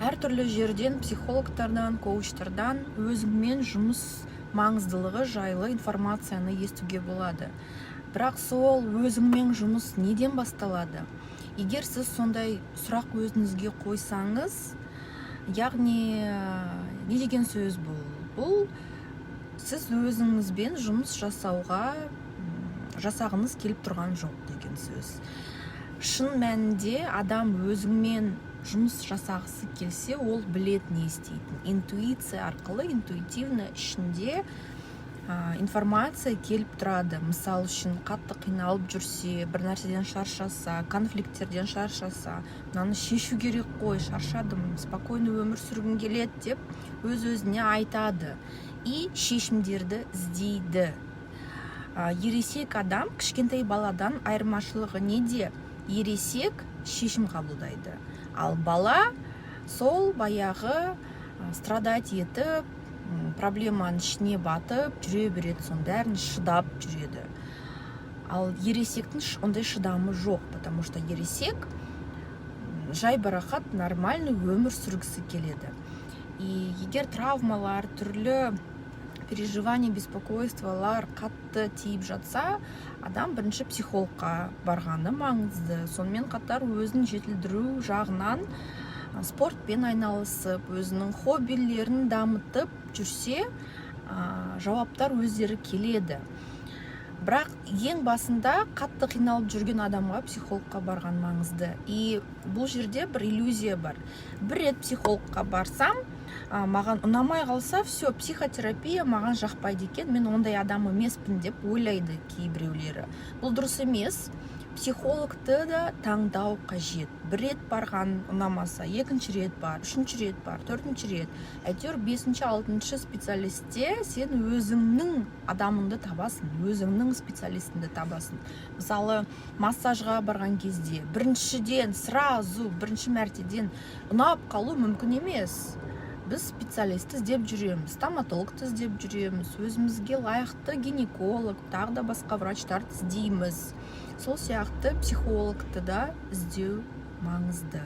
Әртүрлі жерден, психологтардан, коучтардан өзіңмен жұмыс маңыздылығы жайлы информацияны естуге болады. Бірақ сол өзіңмен жұмыс неден басталады? Егер сіз сондай сұрақ өзіңізге қойсаңыз, яғни не деген сөз бұл? Бұл сіз өзіңізбен жұмыс жасауға жасағыңыз келіп тұрған жоқ деген сөз. Шын мәнінде адам өзіңмен жұмыс жасағысы келсе, ол білет не істейтінін. Интуиция арқылы, интуитивно ішінде информация келіп тұрады. Мысал үшін, қатты қиналып жүрсе, бір нәрседен шаршаса, конфликттерден шаршаса, «Мынаны шешу керек қой, шаршадым, спокойно өмір сүргім келеді» деп өз өзіне айтады и шешімдерді іздейді. Ересек адам кішкентай баладан айырмашылығы неде? Ересек шешім қабылдайды, ал бала сол баяғы страдать етіп, проблеманың ішіне батып жүре береді, соның бәрін шыдап жүреді. Ал ересектің ондай шыдамы жоқ, потому что ересек жайбарақат, нормальный өмір сүргісі келеді. И егер травмалар, түрлі переживание, беспокойстволар қатты тиіп жатса, адам бірінші психологқа барғаны маңызды. Сонымен қатар өзін жетілдіру жағынан спортпен айналысып, өзінің хоббилерін дамытып жүрсе, жауаптар өздері келеді. Бірақ ең басында қатты қиналып жүрген адамға психологқа барған маңызды. И бұл жерде бір иллюзия бар: бір рет психологқа барсам, маған ұнамай қалса, все, психотерапия маған жақпайды екен, мен ондай адам емеспін деп ойлайды кейбіреулері. Бұл дұрыс емес. Психологты да таңдау қажет. Бір рет барған ұнамаса, екінші рет бар, үшінші рет бар, төртінші рет, әйтеуір бесінші, алтыншы специалистте сен өзіңнің адамыңды табасың, өзіңнің специалистіңді табасың. Мысалы, массажға барған кезде біріншіден, сразу бірінші мәртеден ұнап қалу мүмкін емес. Біз специалистті іздеп жүреміз, стоматологты іздеп жүреміз, өзімізге лайықты гинеколог, тағы да басқа врачтарды іздейміз. Сол сияқты психологты да іздеу маңызды.